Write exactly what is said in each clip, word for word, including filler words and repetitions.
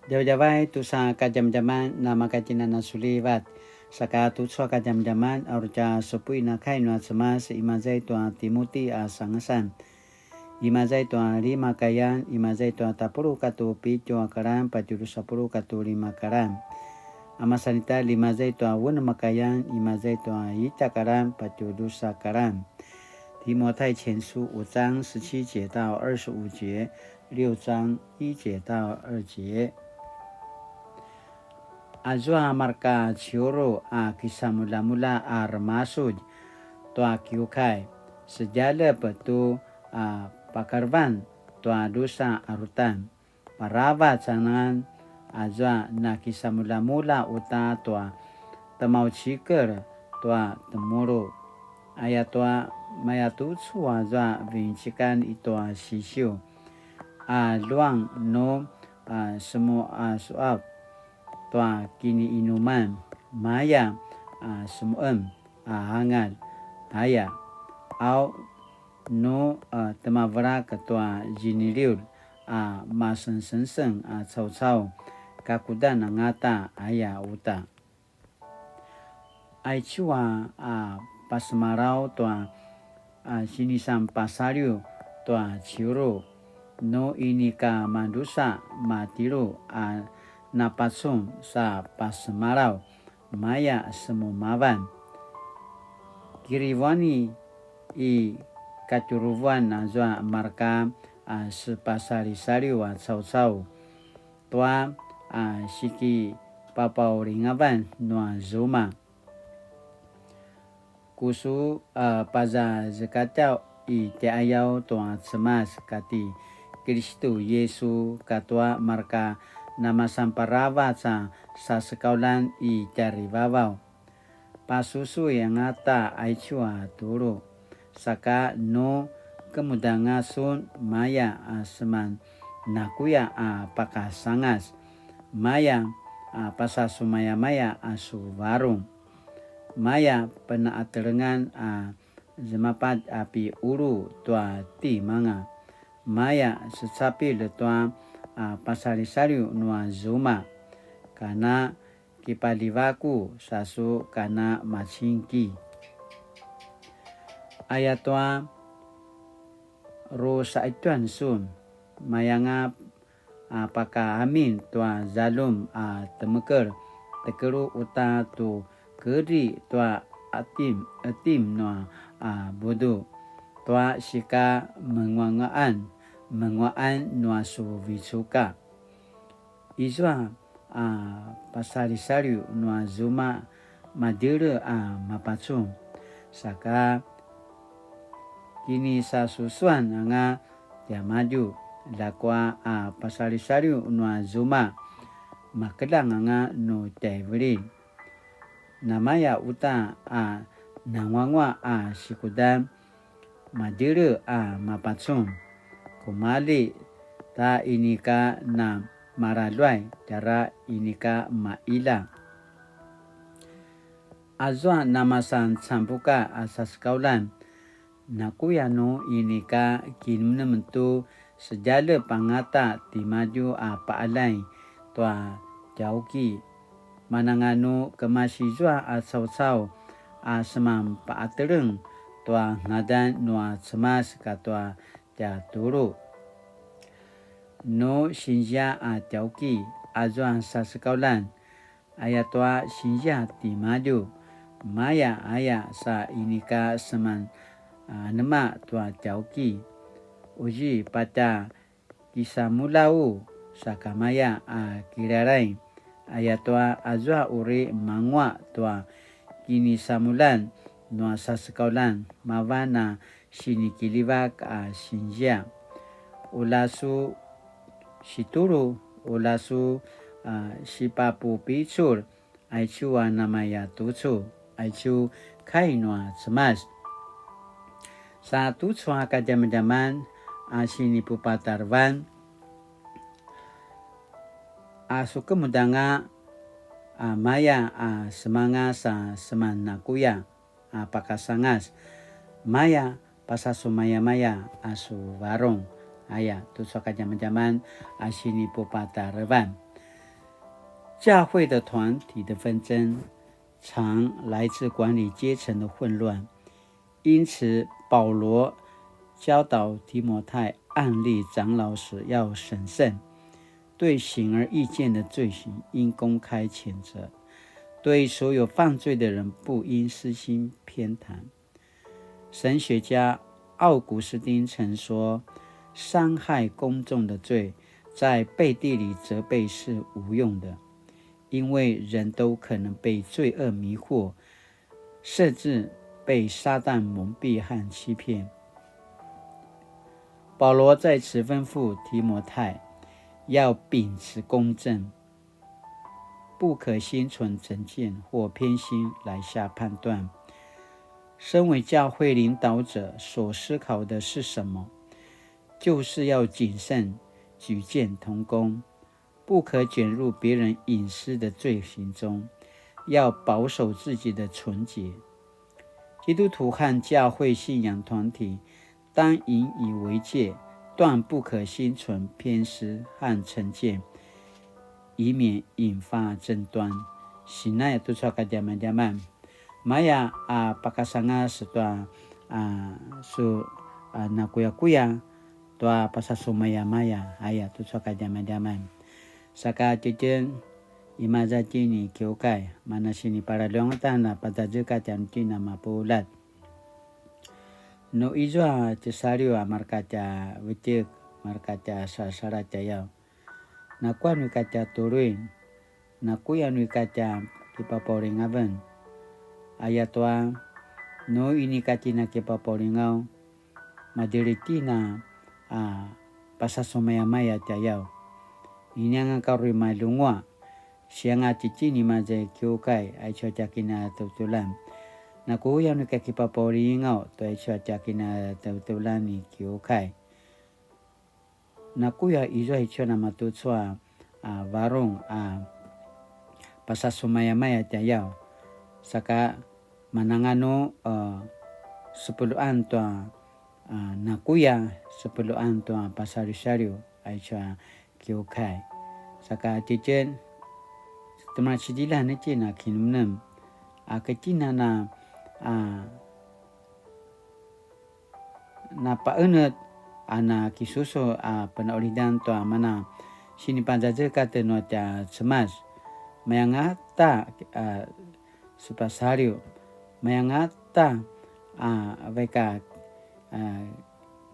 Djavadjavay tusa kadjamadjaman na makatjinan a sulivat. Saka tucu a kadjamadjaman a uri tja supuin a kai nua Cemas, imaza i tua Timuti a sangasan. Imaza i tua lima kayan, imaza i tua tapuluq katua pitju a karan, patje drusa puluq katua lima karan. A masan ita, imaza i tua unem a kayan, imaza i tua ita karan, patje drusa karan. 提摩太前书五章十七节到二十五节，六章一节到二节。Azua marka ciuru a kisamuljamulja a remasudj tua kiukai, sedjalep tu a pakarevan tua drusa a rutan. Paravac anan azua nakisamuljamulja uta tua temaucikel tua temulu. Ayatua mayatucu azua vincikan i tua sisiu. A luang nu a semuasuap tua kiniinuman, maya a semuem a angalj, aya, au nu a temavelak tua ziniliulj a masengsengseng a caucau, kakudan angata, aya uta. Aicu a, a pasemalaw tua, a sinisan pasaliw tua ciuru, nu inika madrusa matilu a napacun sa pasemalaw, maya semumavan. Kirivuani i katjuruvuan azua marka a sepasalisaliw a caucau tua a sikipapaulingavan nua zuma. Ku su a pazazekatjaw i tjaiyaw tua Cemas kati Kilistu Yisu katua marka namasan paravac a sasekaulan i tjarivavaw. Pasusui angata aicu a tulu, saka nu kemudanga sun maya a seman nakuya a pakasangas, maya a pasasumayamaya a su varung, maya pena'atelengan a zemapat a piulu tua timanga, maya secapil tua a pasalisaliw nua zuma, kana kipalivaku sa su kana macingki. Ayatua ru sa'ituan sun, mayanga a pakaamin tua zaljum a temekel, tekelu uta tu kedri tua atim, etim nua a budu, tua sika menguanguaan, menguaan nua su vicuka. Izua a pasalisaliw nua zuma madjele a mapacun, saka kinisasusuan anga tiamadju, ljakua a pasalisaliw nua zuma makeljang anga nu tjaivililj. Namaya uta a nanguangua a sikudan madjele a mapacun, kumali ta inika na maraluay tjara inika maila. Azua namasan cambuka a sasekaulan, nakuya nu inika kinemnem tu sedjalep angata timadju a paalay tua tjauki. Mananganu kemasi zua a caucau a seman paateleng tua ngadan nua Cemas katua tjatulu. Nu sinzia a tjauki azua sasekaulan, ayatua sinzia timadju, maya aya sa inika seman a nema tua tjauki. Uzi pata kisamulau sakamaya a kilalay, ayatua azua uri mangua tua kinisamulan nua sasekaulan mavan a sinikiljivak a sinzia. Ula su situlu, ula su a sipapupicul, aicu a namaya tucu, aicu kai nua Cemas. Sa tucu a kadjamadjaman a sinipupatarevan, a sukemudanga a maya a semangas a seman nakuya a pakasangas, maya pasasumayamaya a su varung, aya tucu a kadjamadjaman a sinipupatarevan. 教会的团体的纷争常来自管理阶层的混乱，因此保罗教导提摩太按立长老时要审慎，对显而易见的罪行应公开谴责，对所有犯罪的人不应私心偏袒。神学家奥古斯丁曾说，伤害公众的罪在背地里责备是无用的，因为人都可能被罪恶迷惑，甚至被撒旦蒙蔽和欺骗。保罗在此吩咐提摩太要秉持公正，不可心存成见或偏心来下判断。身为教会领导者所思考的是什么？就是要谨慎举荐同工，不可卷入别人隐私的罪行中，要保守自己的纯洁。基督徒和教会信仰团体当引以为戒，断不可心存偏私和成见，以免引发争端。Sinaya tucu a kadjamadjaman. Maya a pakasangas tua a su a nakuyakuya tua pasasumayamaya aya tucu a kadjamadjaman. Saka tjitjen imaza tjini kiukai, mana siniparaljuangatan a pazazekatj tjanuitjen a mapuljat. Nu izua tjesaliw a marka tja vetjek, marka tja sasaladj tjayaw. Nakuya nu ika tja tuluin, nakuya nu ika tja kipapaulingaven. Ayatua, nu inika tjen a kipapaulingaw, madjeli tjen a pasasumayamaya tjayaw. Inianga ka uri malunguaq, sianga tjitjen imaza i kiukai, aicu a tja kinatevtevelan. Nakuya nu ika kipapaulingaw, tua aicu a tja kinatevtevelan i kiukai. Nakuya izua aicu a namatucu a, a, varung a pasasumayamaya tjayaw. Saka mananganu, a, sepuluan tua, a, nakuya sepuluan tua pasaliwsaliw aicu a kiukai. Saka tjitjen, temacililan itjen a kinemnem. A, ketjinan a, a, napaenetj a nakisusu a penaulidan tua mana sinipazazekatj nua tja Cemas. Mayangata a sepasaliw, mayangata a vaik a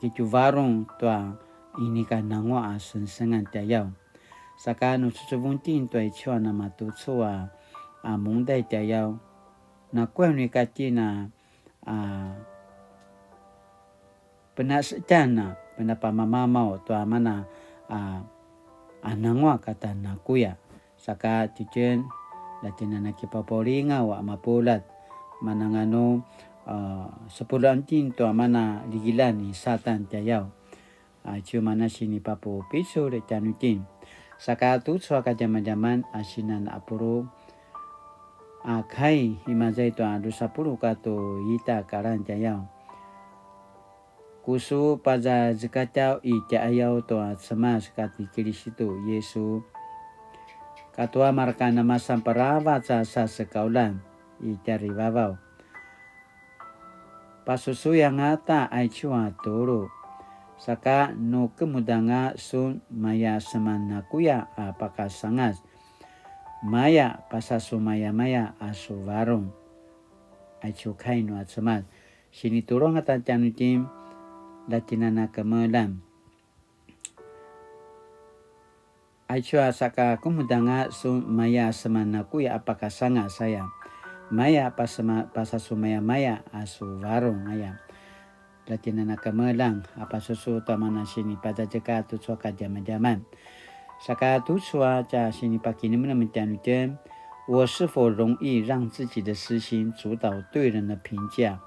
kitjuvarung tua inika nanguaq a sengsengan tjayaw. Saka nu cucuvung itjen tua aicu a namatucu a, a mungday tjayaw. Nakuya nu ika tjen a a, penasetjan a, penapamamamaw tua mana a, a nanguaq kata nakuya. Saka tjitjen, la tjen a nakipapaulingaw a mapuljat, mananganu, a, sepuluan itjen tua mana ligilan ni Satan tjayaw. Aicu mana sinipapupicul tjanuitjen. Saka tucu a kadjamadjaman a sinan apulu a kai imaza i tua drusa puluq katua ita kalan tjayaw. Ku su pazazekatjaw i tjaiqayaw tua Cemas kati Kilisitu Yisu, katua marka namasan paravac a sasekauljan i tjarivavaw. Pasusuy angata aicu a tulu. Saka nu kemudanga sun maya seman nakuya a pakasangas, maya pasasumayamaya a su varung. Aicu kai nua Cemas. Sinitulu angata tjanuitjen, la tjen a nakemeljang. Aicu a saka kemudanga sun maya seman nakuya a pakasangas aya. Maya pasema-, pasasumayamaya a su varung aya. La tjen a nakemeljang a pasusu tua mana sinipazazekatj tucu a kadjamadjaman. Saka tucu a tja sinipakinemnem tjanuitjen, 我是否容易讓自己的私心主導對人的評價？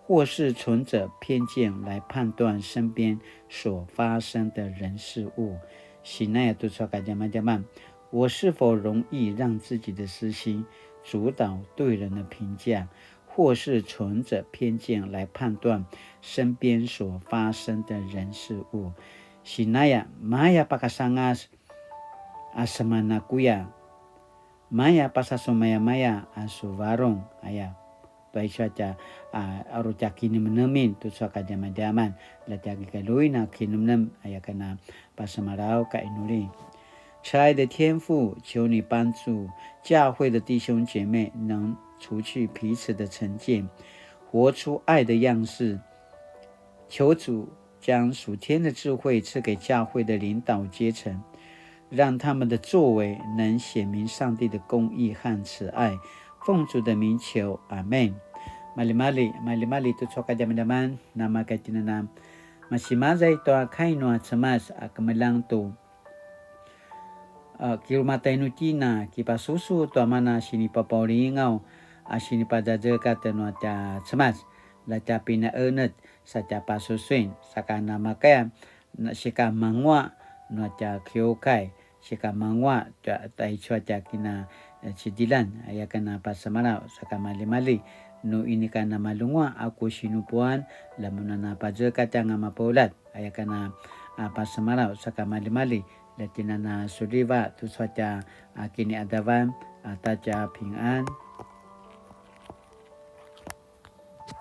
或是存著偏見來判斷身邊所發生的人事物。Sinaya tucu a kadjamadjaman, 我是否容易讓自己的私心主導對人的評價，或是存著偏見來判斷身邊所發生的人事物？Sinaya, maya pakasangas, a semanakuya. Maya pasasumayamaya a su varung aya. Tua icu a tja a uri tja kinemnemin tucu a kadjamadjaman, la tja kigaluin a kinemnem aya kana pasemalaw ka inuli. 慈爱的天父，求你帮助教会的弟兄姐妹能除去彼此的成见，活出爱的样式。求主将属天的智慧赐给教会的领导阶层，让他们的作为能显明上帝的公义和慈爱。奉主的名求，阿们。Malimali, malimali tucu a kadjamadjaman, namaka tinanam. Masimazay tua kai nua Cemas a kemeljang tu a, kirumatay nu kina, kipasusu tua mana sinipapaulingaw, a, sinipadjadjekat nua tja Cemas, la tja pinaenetj, sa tja pasusuin, saka namakaya, na, sika mangua, nua tja kiukai, sika mangua, tja, taicu a tja kina, e, cidilan, aya kana pasemalaw, saka malimali, nu inika namalungua, a ku sinupuan, la mun a napadjekat anga mapaulat, aya kana, a, pasemalaw, saka malimali, la tjinana suliva, tucu a tja, a, kiniadavan, a, ta tja pingan.